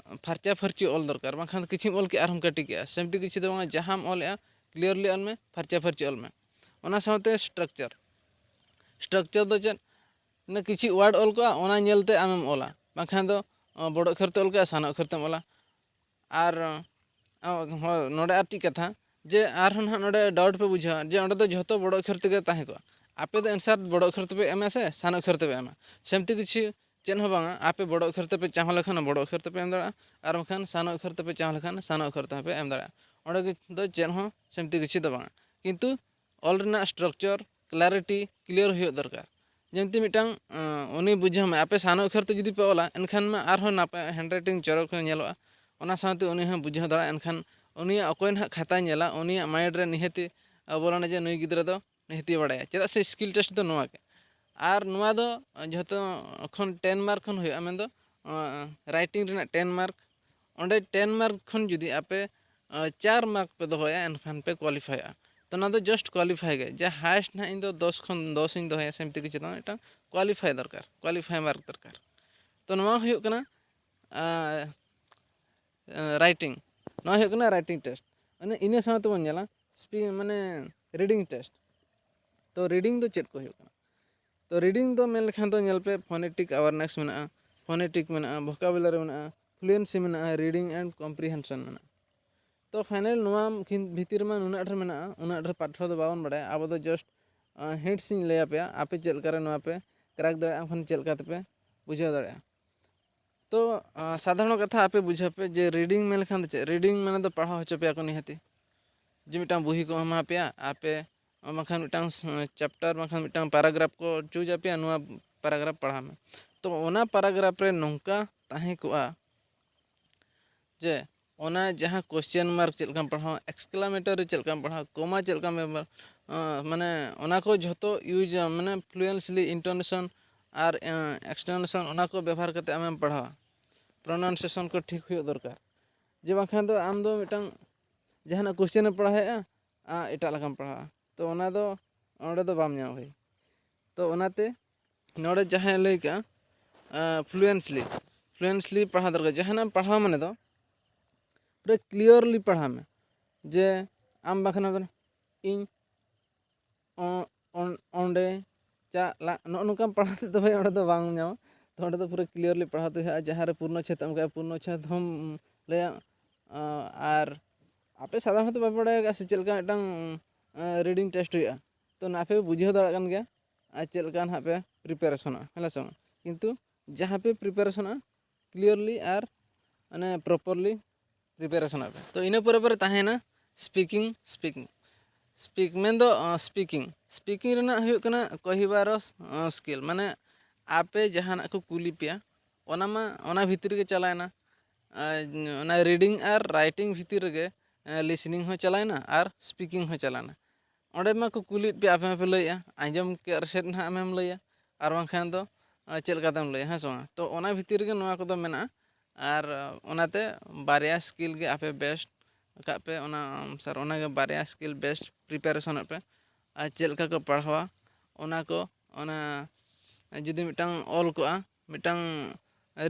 ᱯᱷᱟᱨᱪᱟ ᱯᱷᱟᱹᱨᱪᱤ ᱚᱞ ᱫᱚᱨᱠᱟᱨ, ᱵᱟᱝᱠᱷᱟᱱ ᱠᱤᱪᱷᱩᱢ ᱚᱞ ᱠᱮᱜᱼᱟ ᱟᱨᱦᱚᱸ ᱠᱟᱹᱴᱤ ᱠᱮᱜᱼᱟ᱾ ᱥᱮᱢᱛᱤ ᱠᱤᱪᱷᱩ ᱫᱚ ᱵᱟᱝᱟ, ᱡᱟᱦᱟᱸᱢ ᱚᱞᱮᱜᱼᱟ ᱠᱞᱤᱭᱟᱨᱞᱤ ᱚᱞ ᱢᱮ, ᱯᱷᱟᱨᱪᱟ ᱯᱷᱟᱹᱨᱪᱤ ᱚᱞ ᱢᱮ᱾ ᱚᱱᱟ ᱥᱟᱶᱛᱮ ᱥᱴᱨᱟᱠᱪᱟᱨ, ᱥᱴᱨᱟᱠᱪᱟᱨ ᱫᱚ ᱪᱮᱫ? ᱚᱱᱟ ᱠᱤᱪᱷᱩ ᱣᱟᱨᱰ ᱚᱞ ᱠᱚᱜᱼᱟ, ᱚᱱᱟ ᱧᱮᱞᱛᱮ ᱟᱢᱮᱢ ᱚᱞᱟ, ᱵᱟᱝᱠᱷᱟᱱ ᱫᱚ ᱚ, ᱵᱚᱰᱚ ᱚᱠᱠᱷᱚᱨ ᱛᱮ ᱚᱞ ᱠᱟᱜᱼᱟ, ᱥᱟᱱᱟ ᱚᱠᱠᱷᱚᱨ ᱛᱮᱢ ᱚᱞᱟ᱾ ᱟᱨ ᱚ, ᱦᱚᱸ, ᱱᱚᱰᱮ ᱟᱨ ᱴᱤᱡ ᱠᱟᱛᱷᱟ, ᱡᱮ ᱟᱨᱦᱚᱸ ᱱᱟᱦᱟᱜ ᱱᱚᱰᱮ ᱰᱟᱣᱩᱴ ᱯᱮ ᱵᱩᱡᱷᱟᱹᱣᱟ ᱡᱮ ᱚᱸᱰᱮ ᱫᱚ ᱡᱷᱚᱛᱚ ᱵᱚᱰᱚ ᱚᱠᱠᱷᱚᱨ ᱛᱮᱜᱮ ᱛᱟᱦᱮᱸ ᱠᱚᱜᱼᱟ, ᱟᱯᱮ ᱫᱚ ᱮᱱᱥᱟᱨ ᱵᱚᱰᱚ ᱚᱠᱠᱷᱚᱨ ᱛᱮᱯᱮ ᱮᱢᱟ ᱥᱮ ᱥᱟᱱᱟ ᱚᱠᱠᱷᱚᱨ ᱛᱮᱯᱮ ᱮᱢᱟ? ᱥᱮᱢᱛᱤ ᱠᱤᱪᱷᱩ ᱪᱮᱫ ᱦᱚᱸ ᱵᱟᱝᱟ, ᱟᱯᱮ ᱵᱚᱲᱚ ᱚᱠᱠᱷᱚᱨ ᱛᱮᱯᱮ ᱪᱟᱦᱚ ᱞᱮᱠᱷᱟᱱ ᱵᱚᱲᱚ ᱚᱠᱠᱷᱚᱨ ᱛᱮᱯᱮ ᱮᱢ ᱫᱟᱲᱮᱭᱟᱜᱼᱟ, ᱟᱨ ᱵᱟᱝᱠᱷᱟᱱ ᱥᱟᱱᱚ ᱚᱠᱠᱷᱚᱨ ᱛᱮᱯᱮ ᱪᱟᱦᱚ ᱞᱮᱠᱷᱟᱱ ᱥᱟᱱᱚ ᱚᱠᱠᱷᱚᱨ ᱛᱮᱦᱚᱸ ᱯᱮ ᱮᱢ ᱫᱟᱲᱮᱭᱟᱜᱼᱟ᱾ ᱚᱸᱰᱮ ᱫᱚ ᱪᱮᱫ ᱦᱚᱸ ᱥᱮᱢᱛᱤ ᱠᱤᱪᱷᱩ ᱫᱚ ᱵᱟᱝᱟ᱾ ᱠᱤᱱᱛᱩ ᱚᱞ ᱨᱮᱱᱟᱜ structure, clarity, clear ᱦᱩᱭᱩᱜ ᱫᱚᱨᱠᱟᱨ᱾ ᱡᱮᱢᱛᱤ ᱢᱤᱫᱴᱟᱝ, ᱟᱸ, ᱩᱱᱤ ᱵᱩᱡᱷᱟᱹᱣ ᱢᱟᱭ, ᱟᱯᱮ ᱥᱟᱱᱚ ᱚᱠᱠᱷᱚᱨ ᱛᱮ ᱡᱩᱫᱤ ᱯᱮ ᱚᱞᱟ, ᱮᱱᱠᱷᱟᱱ ᱢᱟ ᱟᱨᱦᱚᱸ ᱱᱟᱯᱟᱭ handwriting ᱪᱚᱨᱚᱠ ᱦᱚᱸ ᱧᱮᱞᱚᱜᱼᱟ᱾ ᱚᱱᱟ ᱥᱟᱶᱛᱮ ᱩᱱᱤ ᱦᱚᱸ ᱵᱩᱡᱷᱟᱹᱣ ᱫᱟᱲᱮᱭᱟᱜᱼᱟ᱾ ᱮᱱᱠᱷᱟᱱ ᱩᱱᱤᱭᱟᱜ ᱚᱠᱚᱭ ᱱᱟᱦᱟᱜ ᱠᱷᱟᱛᱟᱭ ᱧᱮᱞᱟ, ᱩᱱᱤᱭᱟᱜ mind ᱨᱮ ᱱᱤᱦᱟᱹᱛᱤ ᱵᱚᱞᱚᱱᱟ ᱡᱮ ᱱᱩᱭ ᱜᱤᱫᱽᱨᱟᱹ ᱫᱚ ᱱᱤᱦᱟᱹᱛᱤ ᱵᱟᱲᱟᱭᱟ᱾ ᱪᱮᱫᱟᱜ ᱥᱮ skill test ᱫᱚ ᱱᱚᱣᱟ ᱜᱮ᱾ ᱟᱨ ᱱᱚᱣᱟ ᱫᱚ ᱡᱷᱚᱛᱚ ᱠᱷᱚᱱ ten mark ᱠᱷᱚᱱ ᱦᱩᱭᱩᱜᱼᱟ, ᱢᱮᱱᱫᱚ, ᱟᱸ, writing ᱨᱮᱱᱟᱜ ten mark᱾ ᱚᱸᱰᱮ ten mark ᱠᱷᱚᱱ ᱡᱩᱫᱤ ᱟᱯᱮ, ᱟᱸ, ᱪᱟᱨ mark ᱯᱮ ᱫᱚᱦᱚᱭᱟ, ᱮᱱᱠᱷᱟᱱ ᱯᱮ qualifyᱚᱜᱼᱟ᱾ ᱛᱚ ᱱᱚᱣᱟ ᱫᱚ just qualify ᱜᱮ, ᱡᱮ highest ᱱᱟᱦᱟᱜ ᱤᱧ ᱫᱚ ᱫᱚᱥ ᱠᱷᱚᱱ ᱫᱚᱥ ᱤᱧ ᱫᱚᱦᱚᱭᱟ, ᱥᱮᱢᱛᱤ ᱠᱤᱪᱷᱩ ᱫᱚ ᱵᱟᱝ, ᱢᱤᱫᱴᱟᱝ qualify ᱫᱚᱨᱠᱟᱨ, qualify mark ᱫᱚᱨᱠᱟᱨ᱾ ᱛᱚ ᱱᱚᱣᱟ ᱦᱩᱭᱩᱜ ᱠᱟᱱᱟ, ᱟᱸ, ᱟᱸ, writing᱾ ᱱᱚᱣᱟ ᱦᱩᱭᱩᱜ ᱠᱟᱱᱟ writing test᱾ ᱢᱟᱱᱮ ᱤᱱᱟᱹ ᱥᱟᱶ ᱛᱮᱵᱚᱱ ᱧᱮᱞᱟ ᱥᱯᱤ-, ᱢᱟᱱᱮ reading test᱾ ᱛᱚ reading ᱫᱚ ᱪᱮᱫ ᱠᱚ ᱦᱩᱭᱩᱜ ᱠᱟᱱᱟ? ᱛᱚ reading ᱫᱚ ᱢᱮᱱ ᱞᱮᱠᱷᱟᱱ ᱫᱚ ᱧᱮᱞ ᱯᱮ, phonetic awareness ᱢᱮᱱᱟᱜᱼᱟ, phonetic ᱢᱮᱱᱟᱜᱼᱟ, vocabulary ᱢᱮᱱᱟᱜᱼᱟ, fluency ᱢᱮᱱᱟᱜᱼᱟ, reading and comprehension ᱢᱮᱱᱟᱜᱼᱟ᱾ ᱛᱚ final ᱱᱚᱣᱟ ᱠᱤᱱ-, ᱵᱷᱤᱛᱤᱨ ᱨᱮᱢᱟ ᱱᱩᱱᱟᱹᱜ ᱰᱷᱮᱨ ᱢᱮᱱᱟᱜᱼᱟ, ᱩᱱᱟᱹᱜ ᱰᱷᱮᱨ ᱯᱟᱴᱷᱚ ᱫᱚ ᱵᱟᱵᱚᱱ ᱵᱟᱲᱟᱭᱟ᱾ ᱟᱵᱚ ᱫᱚ just, ᱟᱸ, hints ᱤᱧ ᱞᱟᱹᱭ ᱟᱯᱮᱭᱟ, ᱟᱯᱮ ᱪᱮᱫ ᱞᱮᱠᱟᱨᱮ ᱱᱚᱣᱟ ᱯᱮ crack ᱫᱟᱲᱮᱭᱟᱜᱼᱟ, ᱠᱷᱟᱱ ᱪᱮᱫ ᱞᱮᱠᱟ ᱛᱮᱯᱮ ᱵᱩᱡᱷᱟᱹᱣ ᱫᱟᱲᱮᱭᱟᱜᱼᱟ᱾ ᱛᱚ, ᱟᱸ, ᱥᱟᱫᱷᱟᱨᱚᱱ ᱠᱟᱛᱷᱟ ᱟᱯᱮ ᱵᱩᱡᱷᱟᱹᱣ ᱯᱮ ᱡᱮ reading ᱢᱮᱱ ᱞᱮᱠᱷᱟᱱ ᱫᱚ ᱪᱮᱫ? Reading ᱢᱟᱱᱮ ᱫᱚ ᱯᱟᱲᱦᱟᱣ ᱦᱚᱪᱚ ᱯᱮᱭᱟ ᱠᱚ ᱱᱤᱦᱟᱹᱛᱤ, ᱡᱮ ᱢᱤᱫᱴᱟᱝ ᱵᱩᱦᱤ ᱠᱚ ᱮᱢᱟ ᱯᱮᱭᱟ, ᱟᱯᱮ ᱵᱟᱝᱠᱷᱟᱱ ᱢᱤᱫᱴᱟᱝ ᱥ-, chapter ᱵᱟᱝᱠᱷᱟᱱ ᱢᱤᱫᱴᱟᱝ paragraph ᱠᱚ choose ᱟᱯᱮᱭᱟ, ᱱᱚᱣᱟ paragraph ᱯᱟᱲᱦᱟᱣ ᱢᱮ᱾ ᱛᱚ ᱚᱱᱟ paragraph ᱨᱮ ᱱᱚᱝᱠᱟ ᱛᱟᱦᱮᱸ ᱠᱚᱜᱼᱟ ᱡᱮ ᱚᱱᱟ ᱡᱟᱦᱟᱸ question mark ᱪᱮᱫ ᱞᱮᱠᱟᱢ ᱯᱟᱲᱦᱟᱣᱟ, exclamatory ᱪᱮᱫ ᱞᱮᱠᱟᱢ ᱯᱟᱲᱦᱟᱣᱟ, comma ᱪᱮᱫ ᱞᱮᱠᱟᱢ ᱵᱮᱵᱚᱦᱟᱨ, ᱟᱸ, ᱢᱟᱱᱮ ᱚᱱᱟ ᱠᱚ ᱡᱷᱚᱛᱚ use ᱟᱢ, ᱢᱟᱱᱮ fluency, intonation ᱟᱨ, ᱟᱸ, extonation, ᱚᱱᱟ ᱠᱚ ᱵᱮᱵᱚᱦᱟᱨ ᱠᱟᱛᱮ ᱟᱢᱮᱢ ᱯᱟᱲᱦᱟᱣᱟ᱾ Pronunciation ᱠᱚ ᱴᱷᱤᱠ ᱦᱩᱭᱩᱜ ᱫᱚᱨᱠᱟᱨ, ᱡᱮ ᱵᱟᱝᱠᱷᱟᱱ ᱫᱚ ᱟᱢ ᱫᱚ ᱢᱤᱫᱴᱟᱝ ᱡᱟᱦᱟᱱᱟᱜ question ᱮᱢ ᱯᱟᱲᱦᱟᱣᱮᱫᱼᱟ, ᱟᱸ, ᱮᱴᱟᱜ ᱞᱮᱠᱟᱢ ᱯᱟᱲᱦᱟᱣᱟ, ᱛᱚ ᱚᱱᱟ ᱫᱚ ᱚᱸᱰᱮ ᱫᱚ ᱵᱟᱢ ᱧᱟᱢᱟ ᱵᱷᱟᱹᱭ᱾ ᱛᱚ ᱚᱱᱟᱛᱮ ᱱᱚᱰᱮ ᱡᱟᱦᱟᱸᱭ ᱞᱟᱹᱭ ᱠᱟᱜᱼᱟ, ᱟᱸ, fluently, fluently ᱯᱟᱲᱦᱟᱣ ᱫᱚᱨᱠᱟᱨ᱾ ᱡᱟᱦᱟᱱᱟᱜ ᱮᱢ ᱯᱟᱲᱦᱟᱣ ᱢᱟᱱᱮ ᱫᱚ ᱯᱩᱨᱟᱹ clearly ᱯᱟᱲᱦᱟᱣ ᱢᱮ, ᱡᱮ ᱟᱢ ᱵᱟᱠᱷᱟᱱ ᱟᱵᱟᱨ ᱤᱧ ᱚ-, ᱚᱱ-, ᱚᱸᱰᱮ ᱪᱟᱞᱟᱜ, ᱱᱚᱜᱼᱚ ᱱᱚᱝᱠᱟᱢ ᱯᱟᱲᱦᱟᱣ ᱛᱮᱫᱚ ᱵᱷᱟᱹᱭ ᱚᱸᱰᱮ ᱫᱚ ᱵᱟᱝ ᱧᱟᱢᱟ᱾ ᱛᱚ ᱚᱸᱰᱮ ᱫᱚ ᱯᱩᱨᱟᱹ clearly ᱯᱟᱲᱦᱟᱣ ᱛᱮ ᱦᱩᱭᱩᱜᱼᱟ᱾ ᱡᱟᱦᱟᱸ ᱨᱮ ᱯᱩᱨᱱᱚᱪᱷᱮᱫ ᱮᱢ ᱠᱟᱜᱼᱟ, ᱯᱩᱨᱱᱚᱪᱷᱮᱫ ᱦᱚᱸᱢ ᱞᱟᱹᱭᱟ, ᱟᱸ, ᱟᱨ ᱟᱯᱮ ᱥᱟᱫᱷᱟᱨᱚᱱᱚᱛᱚ ᱵᱟᱯᱮ ᱵᱟᱲᱟᱭ ᱟᱠᱟᱫᱼᱟ ᱥᱮ ᱪᱮᱫ ᱞᱮᱠᱟ ᱢᱤᱫᱴᱟᱝ, ᱟᱸ, reading test ᱦᱩᱭᱩᱜᱼᱟ? ᱛᱚ ᱚᱱᱟ ᱟᱯᱮ ᱯᱮ ᱵᱩᱡᱷᱟᱹᱣ ᱫᱟᱲᱮᱭᱟᱜ ᱠᱟᱱ ᱜᱮᱭᱟ ᱟᱨ ᱪᱮᱫ ᱞᱮᱠᱟ ᱱᱟᱦᱟᱜ ᱯᱮ preparationᱚᱜᱼᱟ, ᱦᱮᱸ ᱥᱮ ᱵᱟᱝ? ᱠᱤᱱᱛᱩ ᱡᱟᱦᱟᱸ ᱯᱮ ᱯᱨᱤᱯᱟᱨᱮᱥᱚᱱᱚᱜᱼᱟ, ᱠᱞᱤᱭᱟᱨᱞᱤ ᱟᱨ ᱢᱟᱱᱮ ᱯᱨᱚᱯᱟᱨᱞᱤ ᱯᱨᱤᱯᱟᱨᱮᱥᱚᱱᱚᱜ ᱯᱮ᱾ ᱛᱚ ᱤᱱᱟᱹ ᱯᱚᱨᱮ ᱯᱚᱨᱮ ᱛᱟᱦᱮᱸᱭᱮᱱᱟ ᱥᱯᱤᱠᱤᱝ᱾ ᱥᱯᱤᱠᱤᱝ ᱥᱯᱤᱠ ᱢᱮᱱᱫᱚ ᱥᱯᱤᱠᱤᱝ ᱥᱯᱤᱠᱤᱝ ᱨᱮᱱᱟᱜ ᱦᱩᱭᱩᱜ ᱠᱟᱱᱟ ᱠᱚᱦᱤᱵᱟᱨᱚ ᱥᱠᱤᱞ, ᱢᱟᱱᱮ ᱟᱯᱮ ᱡᱟᱦᱟᱱᱟᱜ ᱠᱚ ᱠᱩᱞᱤ ᱯᱮᱭᱟ, ᱚᱱᱟ ᱢᱟ ᱚᱱᱟ ᱵᱷᱤᱛᱤᱨ ᱨᱮᱜᱮ ᱪᱟᱞᱟᱣᱮᱱᱟ᱾ ᱟᱨ ᱚᱱᱟ ᱨᱤᱰᱤᱝ ᱟᱨ ᱨᱟᱭᱴᱤᱝ ᱵᱷᱤᱛᱤᱨ ᱨᱮᱜᱮ ᱞᱤᱥᱱᱤᱝ ᱦᱚᱸ ᱪᱟᱞᱟᱣᱮᱱᱟ ᱟᱨ ᱥᱯᱤᱠᱤᱝ ᱦᱚᱸ ᱪᱟᱞᱟᱣᱮᱱᱟ᱾ ᱚᱸᱰᱮ ᱢᱟ ᱠᱚ ᱠᱩᱞᱤᱭᱮᱫ ᱯᱮᱭᱟ, ᱟᱯᱮ ᱢᱟᱯᱮ ᱞᱟᱹᱭᱮᱜᱼᱟ, ᱟᱸᱡᱚᱢ ᱠᱮᱫ ᱥᱮᱫ ᱱᱟᱦᱟᱜ ᱟᱢᱮᱢ ᱞᱟᱹᱭᱟ, ᱟᱨ ᱵᱟᱝᱠᱷᱟᱱ ᱫᱚ ᱪᱮᱫ ᱞᱮᱠᱟᱛᱮᱢ ᱞᱟᱹᱭᱟ, ᱦᱮᱸ ᱥᱮ ᱵᱟᱝ? ᱛᱚ ᱚᱱᱟ ᱵᱷᱤᱛᱤᱨ ᱨᱮᱜᱮ ᱱᱚᱣᱟ ᱠᱚᱫᱚ ᱢᱮᱱᱟᱜᱼᱟ᱾ ᱟᱨ ᱚᱱᱟᱛᱮ ᱵᱟᱨᱭᱟ ᱥᱠᱤᱞ ᱜᱮ ᱟᱯᱮ ᱵᱮᱥᱴ ᱠᱟᱜ ᱯᱮ, ᱚᱱᱟ ᱚᱱᱩᱥᱟᱨ ᱚᱱᱟᱜᱮ ᱵᱟᱨᱭᱟ ᱥᱠᱤᱞ ᱵᱮᱥᱴ ᱯᱨᱤᱯᱟᱨᱮᱥᱚᱱᱚᱜ ᱯᱮ᱾ ᱟᱨ ᱪᱮᱫ ᱞᱮᱠᱟ ᱠᱚ ᱯᱟᱲᱦᱟᱣᱟ ᱚᱱᱟ ᱠᱚ, ᱚᱱᱟ ᱡᱩᱫᱤ ᱢᱤᱫᱴᱟᱝ ᱚᱞ ᱠᱚᱜᱼᱟ, ᱢᱤᱫᱴᱟᱝ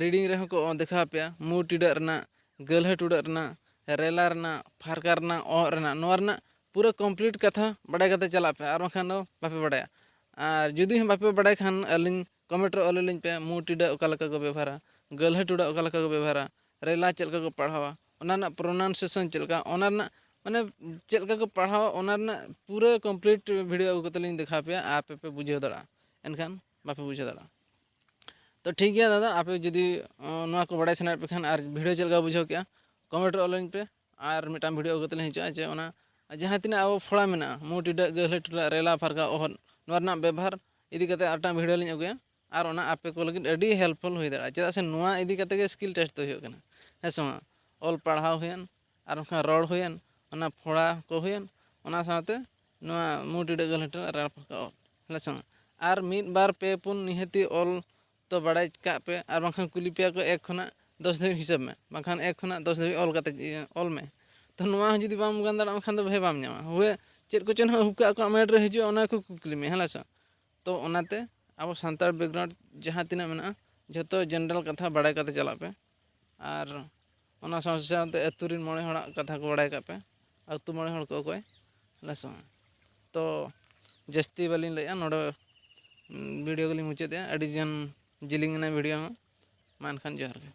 ᱨᱤᱰᱤᱝ ᱨᱮᱦᱚᱸ ᱠᱚ ᱫᱮᱠᱷᱟᱣ ᱯᱮᱭᱟ, ᱢᱩ ᱴᱤᱰᱟᱹᱜ ᱨᱮᱱᱟᱜ, ᱜᱟᱹᱞᱦᱟᱹ ᱴᱩᱰᱟᱹᱜ ᱨᱮᱱᱟᱜ, ᱨᱮᱞᱟ ᱨᱮᱱᱟᱜ, ᱯᱷᱟᱨᱠᱟ ᱨᱮᱱᱟᱜ, ᱚᱦᱚᱜ ᱨᱮᱱᱟᱜ, ᱱᱚᱣᱟ ᱨᱮᱱᱟᱜ ᱯᱩᱨᱟᱹ ᱠᱚᱢᱯᱞᱤᱴ ᱠᱟᱛᱷᱟ ᱵᱟᱰᱟᱭ ᱠᱟᱛᱮ ᱪᱟᱞᱟᱜ ᱯᱮ, ᱟᱨ ᱵᱟᱝᱠᱷᱟᱱ ᱫᱚ ᱵᱟᱯᱮ ᱵᱟᱰᱟᱭᱟ᱾ ᱟᱨ ᱡᱩᱫᱤ ᱦᱚᱸ ᱵᱟᱯᱮ ᱵᱟᱰᱟᱭ ᱠᱷᱟᱱ ᱟᱹᱞᱤᱧ ᱠᱚᱢᱮᱱᱴ ᱨᱮ ᱚᱞ ᱟᱹᱞᱤᱧ ᱯᱮ, ᱢᱩ ᱴᱤᱰᱟᱹᱜ ᱚᱠᱟ ᱞᱮᱠᱟ ᱠᱚ ᱵᱮᱵᱚᱦᱟᱨᱟ, ᱜᱟᱹᱞᱦᱟᱹ ᱴᱩᱰᱟᱹᱜ ᱚᱠᱟ ᱞᱮᱠᱟ ᱠᱚ ᱵᱮᱵᱚᱦᱟᱨᱟ, ᱨᱮᱞᱟ ᱪᱮᱫ ᱞᱮᱠᱟ ᱠᱚ ᱯᱟᱲᱦᱟᱣᱟ, ᱚᱱᱟ ᱨᱮᱱᱟᱜ ᱯᱨᱚᱱᱟᱣᱩᱱᱥᱤᱭᱮᱥᱚᱱ ᱪᱮᱫ ᱞᱮᱠᱟ, ᱚᱱᱟ ᱨᱮᱱᱟᱜ ᱢᱟᱱᱮ ᱪᱮᱫ ᱞᱮᱠᱟ ᱠᱚ ᱯᱟᱲᱦᱟᱣᱟ, ᱚᱱᱟ ᱨᱮᱱᱟᱜ ᱯᱩᱨᱟᱹ ᱠᱚᱢᱯᱞᱤᱴ ᱵᱷᱤᱰᱤᱭᱳ ᱟᱹᱜᱩ ᱠᱟᱛᱮ ᱞᱤᱧ ᱫᱮᱠᱷᱟᱣ ᱯᱮᱭᱟ, ᱟᱯᱮ ᱯᱮ ᱵᱩᱡᱷᱟᱹᱣ ᱫᱟᱲᱮᱭᱟᱜᱼᱟ᱾ ᱮᱱᱠᱷᱟᱱ ᱵᱟᱯᱮ ᱵᱩᱡᱷᱟᱹᱣ ᱫᱟᱲᱮᱭᱟᱜᱼᱟ᱾ ᱛᱚ ᱴᱷᱤᱠ ᱜᱮᱭᱟ ᱫᱟᱫᱟ, ᱟᱯᱮ ᱡᱩᱫᱤ ᱱᱚᱣᱟ ᱠᱚ ᱵᱟᱲᱟᱭ ᱥᱟᱱᱟᱭᱮᱫ ᱯᱮ ᱠᱷᱟᱱ ᱟᱨ ᱵᱷᱤᱰᱤᱭᱳ ᱪᱮᱫ ᱞᱮᱠᱟ ᱵᱩᱡᱷᱟᱹᱣ ᱠᱮᱜᱼᱟ, ᱠᱚᱢᱮᱱᱴ ᱨᱮ ᱚᱞᱟᱹᱧ ᱯᱮ᱾ ᱟᱨ ᱢᱤᱫᱴᱟᱝ ᱵᱷᱤᱰᱤᱭᱳ ᱟᱹᱜᱩ ᱠᱟᱛᱮ ᱞᱤᱧ ᱦᱤᱡᱩᱜᱼᱟ, ᱡᱮ ᱚᱱᱟ ᱡᱟᱦᱟᱸ ᱛᱤᱱᱟᱹᱜ ᱟᱵᱚ ᱯᱷᱚᱲᱟ ᱢᱮᱱᱟᱜᱼᱟ, ᱢᱩ ᱴᱤᱰᱟᱹᱜ, ᱜᱟᱹᱦᱞᱟᱹ ᱴᱩᱰᱟᱹᱜ, ᱨᱮᱞᱟ, ᱯᱷᱟᱨᱠᱟ, ᱚᱦᱚᱫ, ᱱᱚᱣᱟ ᱨᱮᱱᱟᱜ ᱵᱮᱵᱚᱦᱟᱨ ᱤᱫᱤ ᱠᱟᱛᱮ ᱟᱨ ᱢᱤᱫᱴᱟᱝ ᱵᱷᱤᱰᱤᱭᱳ ᱞᱤᱧ ᱟᱹᱜᱩᱭᱟ᱾ ᱟᱨ ᱚᱱᱟ ᱟᱯᱮ ᱠᱚ ᱞᱟᱹᱜᱤᱫ ᱟᱹᱰᱤ ᱦᱮᱞᱯᱯᱷᱩᱞ ᱦᱩᱭ ᱫᱟᱲᱮᱭᱟᱜᱼᱟ, ᱪᱮᱫᱟᱜ ᱥᱮ ᱱᱚᱣᱟ ᱤᱫᱤ ᱠᱟᱛᱮ ᱜᱮ ᱥᱠᱤᱞ ᱴᱮᱥᱴ ᱫᱚ ᱦᱩᱭᱩᱜ ᱠᱟᱱᱟ, ᱦᱮᱸ ᱥᱮ ᱵᱟᱝ? ᱚᱞ ᱯᱟᱲᱦᱟᱣ ᱦᱩᱭᱮᱱ, ᱟᱨ ᱵᱟᱝᱠᱷᱟᱱ ᱨᱚᱲ ᱦᱩᱭᱮᱱ, ᱚᱱᱟ ᱯᱷᱚᱲᱟ ᱠᱚ ᱦᱩᱭᱮᱱ, ᱚᱱᱟ ᱥᱟᱶᱛᱮ ᱱᱚᱣᱟ ᱢᱩ ᱴᱤᱰᱟᱹᱜ, ᱜᱟᱹᱦᱞᱟᱹ ᱴᱩᱰᱟᱹᱜ, ᱨᱮᱞᱟ, ᱯᱷᱟᱨᱠᱟ, ᱚᱦᱚᱫ, ᱦᱮᱸ ᱥᱮ ᱵᱟᱝ? ᱟᱨ ᱢᱤᱫ ᱵᱟᱨ ᱯᱮ ᱯᱩᱱ ᱱᱤᱦᱟᱹᱛᱤ ᱚᱞ ᱛᱚ ᱵᱟᱲᱟᱭ ᱠᱟᱜ ᱯᱮ, ᱟᱨ ᱵᱟᱝᱠᱷᱟᱱ ᱠᱩᱞᱤ ᱯᱮᱭᱟ ᱠᱚ ᱮᱠ ᱠᱷᱚᱱᱟᱜ ᱫᱚᱥ ᱫᱷᱟᱹᱵᱤᱡ ᱦᱤᱥᱟᱹᱵ ᱢᱮ, ᱵᱟᱝᱠᱷᱟᱱ ᱮᱠ ᱠᱷᱚᱱᱟᱜ ᱫᱚᱥ ᱫᱷᱟᱹᱵᱤᱡ ᱚᱞ ᱠᱟᱛᱮ, ᱤᱭᱟᱹ, ᱚᱞ ᱢᱮ᱾ ᱛᱚ ᱱᱚᱣᱟ ᱦᱚᱸ ᱡᱩᱫᱤ ᱵᱟᱢ ᱜᱟᱱ ᱫᱟᱲᱮᱭᱟᱜᱼᱟ, ᱮᱱᱠᱷᱟᱱ ᱫᱚ ᱵᱷᱟᱹᱭ ᱵᱟᱢ ᱧᱟᱢᱟ᱾ ᱦᱳᱭ, ᱪᱮᱫ ᱠᱚᱪᱚ ᱱᱟᱦᱟᱜ ᱦᱩᱠᱟᱹ ᱟᱠᱚᱣᱟᱜ ᱢᱟᱭᱤᱱᱰ ᱨᱮ ᱦᱤᱡᱩᱜᱼᱟ, ᱚᱱᱟ ᱜᱮᱠᱚ ᱠᱩᱠᱞᱤ ᱢᱮᱭᱟ, ᱦᱮᱸ ᱥᱮ? ᱛᱚ ᱚᱱᱟᱛᱮ ᱟᱵᱚ ᱥᱟᱱᱛᱟᱲ ᱵᱮᱠᱜᱨᱟᱣᱩᱱᱰ ᱡᱟᱦᱟᱸ ᱛᱤᱱᱟᱹᱜ ᱢᱮᱱᱟᱜᱼᱟ, ᱡᱷᱚᱛᱚ ᱡᱮᱱᱟᱨᱮᱞ ᱠᱟᱛᱷᱟ ᱵᱟᱲᱟᱭ ᱠᱟᱛᱮ ᱪᱟᱞᱟᱜ ᱯᱮ᱾ ᱟᱨ ᱚᱱᱟ ᱥᱟᱶ ᱥᱟᱶᱛᱮ ᱟᱹᱛᱩ ᱨᱮᱱ ᱢᱚᱬᱮ ᱦᱚᱲᱟᱜ ᱠᱟᱛᱷᱟ ᱠᱚ ᱵᱟᱲᱟᱭ ᱠᱟᱜ ᱯᱮ, ᱟᱹᱛᱩ ᱢᱚᱬᱮ ᱦᱚᱲ ᱠᱚ ᱚᱠᱚᱭ, ᱦᱮᱸ ᱥᱮ ᱵᱟᱝ? ᱛᱚ ᱡᱟᱹᱥᱛᱤ ᱵᱟᱹᱞᱤᱧ ᱞᱟᱹᱭᱮᱜᱼᱟ, ᱱᱚᱰᱮ ᱵᱷᱤᱰᱤᱭᱳ ᱜᱮᱞᱤᱧ ᱢᱩᱪᱟᱹᱫᱮᱜᱼᱟ᱾ ᱟᱹᱰᱤ ᱜᱟᱱ ᱡᱮᱞᱮᱧ ᱮᱱᱟ ᱵᱷᱤᱰᱤᱭᱳ ᱦᱚᱸ᱾ ᱢᱟ ᱮᱱᱠᱷᱟᱱ ᱡᱚᱦᱟᱨ ᱜᱮ᱾